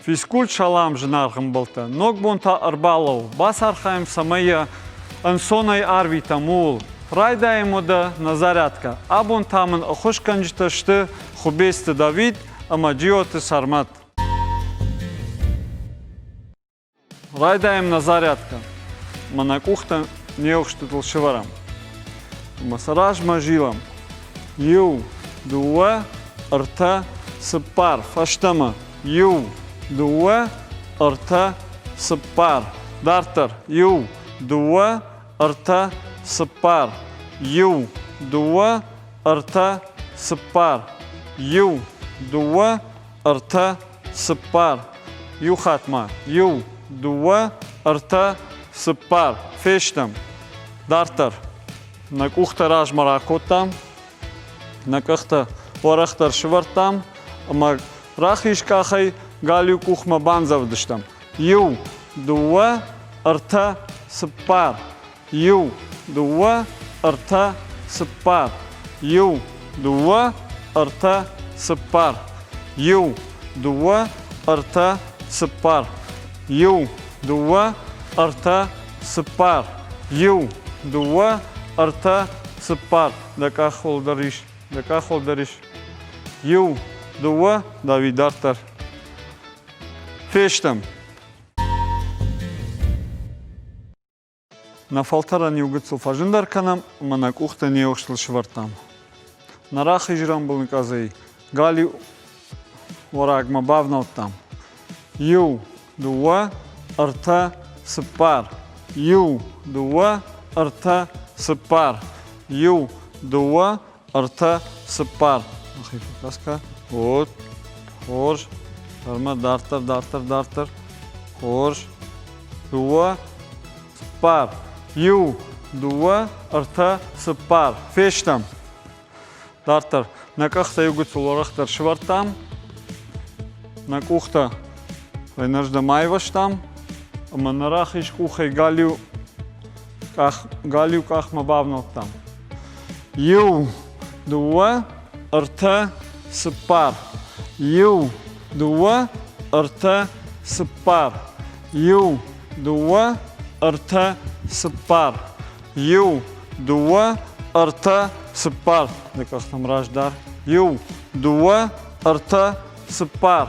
Физкульт салам, зынаргъ ӕмбӕлттӕ! Ног бон та ӕрбалӕуу. Бацархайӕм, цӕмӕй йӕ ӕнцонӕй арвитӕм, ууыл. Райдайӕм уӕдӕ нӕ зарядкӕ. Абон та мын ӕххуысгӕнджытӕ сты Хуыбецты Давид ӕмӕ Джиоты Сӕрмӕт. Райдайӕм нӕ зарядкӕ. Мӕ нӕ къухтӕ не хстытыл сывӕрӕм. Ӕмӕ сӕ размӕ зилӕм. Иу, дыууӕ, ӕртӕ, цыппар. Фӕстӕмӕ. Иу, дыууӕ, ӕртӕ, цыппар. Дарддӕр. Иу, дыууӕ, ӕртӕ, цыппар. Иу, дыууӕ, ӕртӕ, цыппар. Иу, дыууӕ, ӕртӕ, цыппар. Иу хатт ма. Иу, дыууӕ, ӕртӕ, цыппар. Фестӕм. Дарддӕр. Нӕ къухтӕ размӕ ракодтам, нӕ къӕхтӕ уӕрӕхдӕр сывӕрдтам ӕмӕ рахиз къахӕй галиу къухмӕ бандзӕвдыстӕм. Иу, дыууӕ, ӕртӕ, цыппар. Иу, дыууӕ, ӕртӕ, цыппар. Иу, дыууӕ, ӕртӕ, цыппар. Иу, дыууӕ, ӕртӕ, цыппар. Иу, дыууӕ, ӕртӕ, цыппар. Иу, дыууӕ, ӕртӕ, цыппар. Дӕ къахыл дӕр ис, дӕ къахыл дӕр ис. Иу, дыууӕ, Давид дарддӕр. Фестӕм. Нӕ фӕлтӕрӕн иу гыццыл фӕзындӕр кӕнӕм ӕмӕ нӕ къухтӕ не хстыл сывӕрдтам. Нӕ рахиз рӕмбыныкъӕдзӕй галиу уӕрагмӕ бавнӕлдтам. Иу, дыууӕ, ӕртӕ, цыппар. Иу, дыууӕ, ӕртӕ, цыппар. Иу, дыууӕ, ӕртӕ, цыппар. Нӕхи фӕкӕсгӕ. Вот. Хорз. Сӕрмӕ дарддӕр, дарддӕр, дарддӕр. Хорз. Дыууӕ, цыппар. Иу, дыууӕ, ӕртӕ, цыппар. Фестӕм. Дарддӕр. Нӕ къӕхтӕ иу гыццыл уӕрӕхдӕр сывӕрдтам. Нӕ къухтӕ фӕйнӕрдӕм айвӕзтам. Ӕмӕ нӕ рахиз къухӕй галиу къах, галиу къахмӕ бавнӕлдтам. Иу, дыууӕ, ӕртӕ, цыппар. Иу, дыууӕ, ӕртӕ, цыппар. Иу, дыууӕ, ӕртӕ, цыппар. Иу, дыууӕ, ӕртӕ, цыппар. Дӕ къӕхтӕм раздӕр. Иу, дыууӕ, ӕртӕ, цыппар.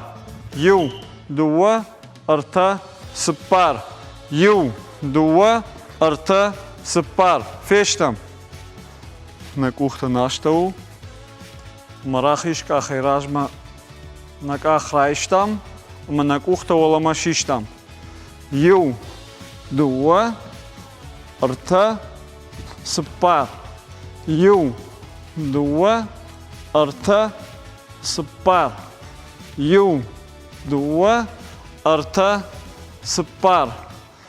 Иу, дыууӕ, ӕртӕ, цыппар. Иу, дыууӕ, ӕртӕ, цыппар. Фестӕм. Нӕ къухтӕ нӕ астӕуыл. Мӕ рахиз къахӕй размӕ нӕ къах райстам ӕмӕ нӕ къухтӕ уӕлӕмӕ систам. Иу, дыууӕ, ӕртӕ, цыппар. Иу, дыууӕ, ӕртӕ, цыппар. Иу, дыууӕ, ӕртӕ, цыппар.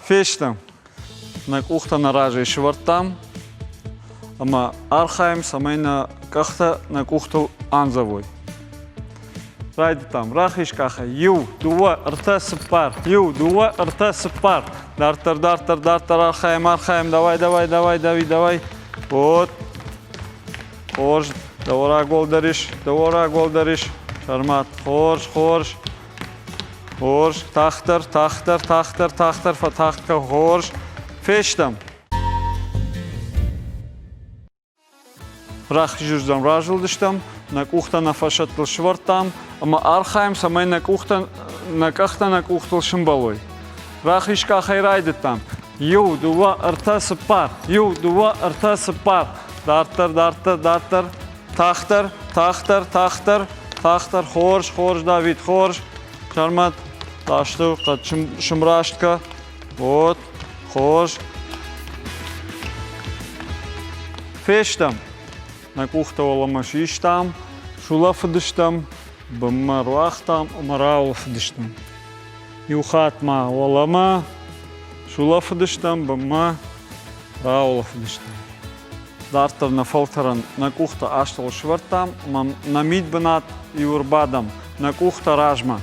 Фестӕм. Нӕ къухтӕ нӕ разӕй сывӕрдтам ӕмӕ архайӕм, цӕмӕй нӕ къӕхтӕ нӕ къухтыл андзӕвой. Райдыдтам. Рахиз къахӕй. Иу, дыууӕ, ӕртӕ, цыппар. Иу, дыууӕ, ӕртӕ, цыппар. Дарддӕр, дарддӕр, дарддӕр архайӕм, архайӕм. Давай, давай, давай, дави, давай. Вот. Хорз. Дӕуӕраг уӕлдӕр ис, дӕуӕраг уӕлдӕр ис. Сӕрмӕт. Хорз, хорз. Хорз, тагъддӕр, тагъддӕр, тагъддӕр, тагъддӕр, фӕтагъд кӕн, хорз. Фестӕм. Рахизырдӕм разылдыстӕм, нӕ къухтӕ нӕ фӕсӕттыл сывӕрдтам ӕмӕ архайӕм, цӕмӕй нӕ къухтӕ, нӕ къӕхтӕ нӕ къухтыл сымбӕлой. Рахиз къахӕй райдыдтам. Иу, дыууӕ, ӕртӕ, цыппар. Иу, дыууӕ, ӕртӕ, цыппар. Дарддӕр, дарддӕр, дарддӕр. Тагъддӕр, тагъддӕр, тагъддӕр, тагъддӕр, хорз, хорз, Давид, хорз. Сӕрмӕт, ласты хъӕд сымрасткӕ. Вот, хорз. Фестӕм. Нӕ къухтӕ уӕлӕмӕ систам, сулӕфыдыстӕм, бынмӕ руагътам ӕмӕ раулӕфыдыстӕм. Иу хатт ма уӕлӕмӕ сулӕфыдыстӕм, бынмӕ раулӕфыдыстӕм. Дарддӕр нӕ фӕлтӕрӕн нӕ къухтӕ астӕуыл сывӕрдтам ӕмӕ нӕ мидбынат иу ӕрбадӕм, нӕ къухтӕ размӕ.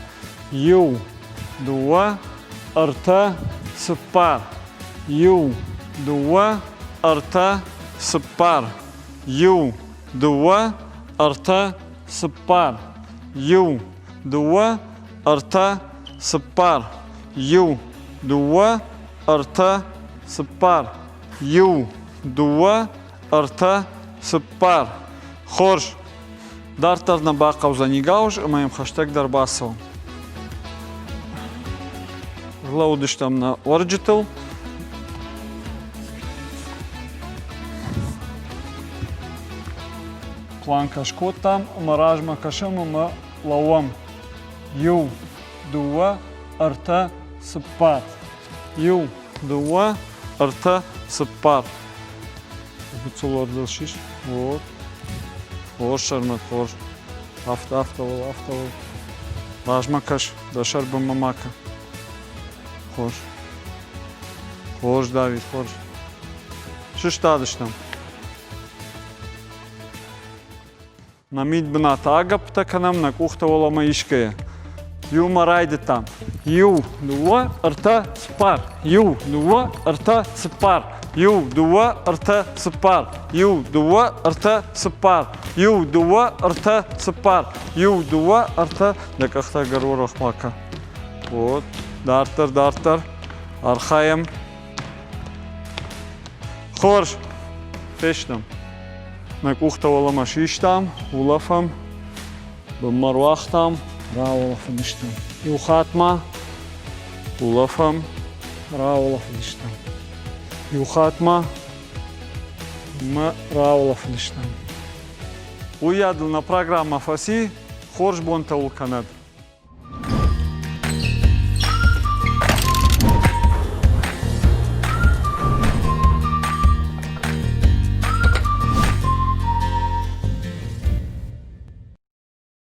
Иу, дыууӕ, ӕртӕ, цыппар. Иу, дыууӕ, ӕртӕ, цыппар. Иу, дыууӕ, ӕртӕ, цыппар. Иу, дыууӕ, ӕртӕ, цыппар. Иу, дыууӕ, ӕртӕ, цыппар. Иу, дыууӕ, ӕртӕ, цыппар. Хорз. Дарддӕр нӕ бахъӕудзӕни гауыз ӕмӕ йӕм хӕстӕгдӕр бацӕуӕм. Рлӕууыдыстӕм нӕ уӕрджытыл. Планкӕ скодтам ӕмӕ размӕ кӕсӕм ӕмӕ лӕууӕм. Иу, дыууӕ, ӕртӕ, цыппар. Иу, дыууӕ, ӕртӕ, цыппар. Гуцул ордыл сис. Вот. Хорз, Сӕрмӕт, хорз. Афтӕ, афтӕ уыл, афтӕ уыл. Размӕ кӕс, дӕ сӕр бынмӕ ма кӕ. Хорз. Хорз, Давид, хорз. Сыстадыстӕм. Нӕ мидбынаты агӕпптӕ кӕнӕм, нӕ къухтӕ уӕлӕмӕ исгӕйӕ. Иумӕ райдыдтам. Иу, дыууӕ, ӕртӕ, цыппар. Иу, дыууӕ, ӕртӕ, цыппар. Иу, дыууӕ, ӕртӕ, цыппар. Иу, дыууӕ, ӕртӕ, цыппар. Иу, дыууӕ, ӕртӕ, цыппар. Иу, дыууӕ, ӕртӕ. Дӕ къӕхтӕ ӕгӕр уӕрӕх ма кӕ. Вот. Дарддӕр, дарддӕр. Архайӕм. Хорз. Фестӕм. Нӕ къухтӕ уӕлӕмӕ систам, улӕфӕм, бынмӕ руагътам, рауӕлӕфыдыстӕм. Иу хатт ма улӕфӕм, рауӕлӕфыдыстӕм. Иу хатт ма мӕ рауӕлӕфыдыстӕм. Уыйадыл нӕ программӕ фӕци. Хорз бонтӕ уыл кӕнӕд!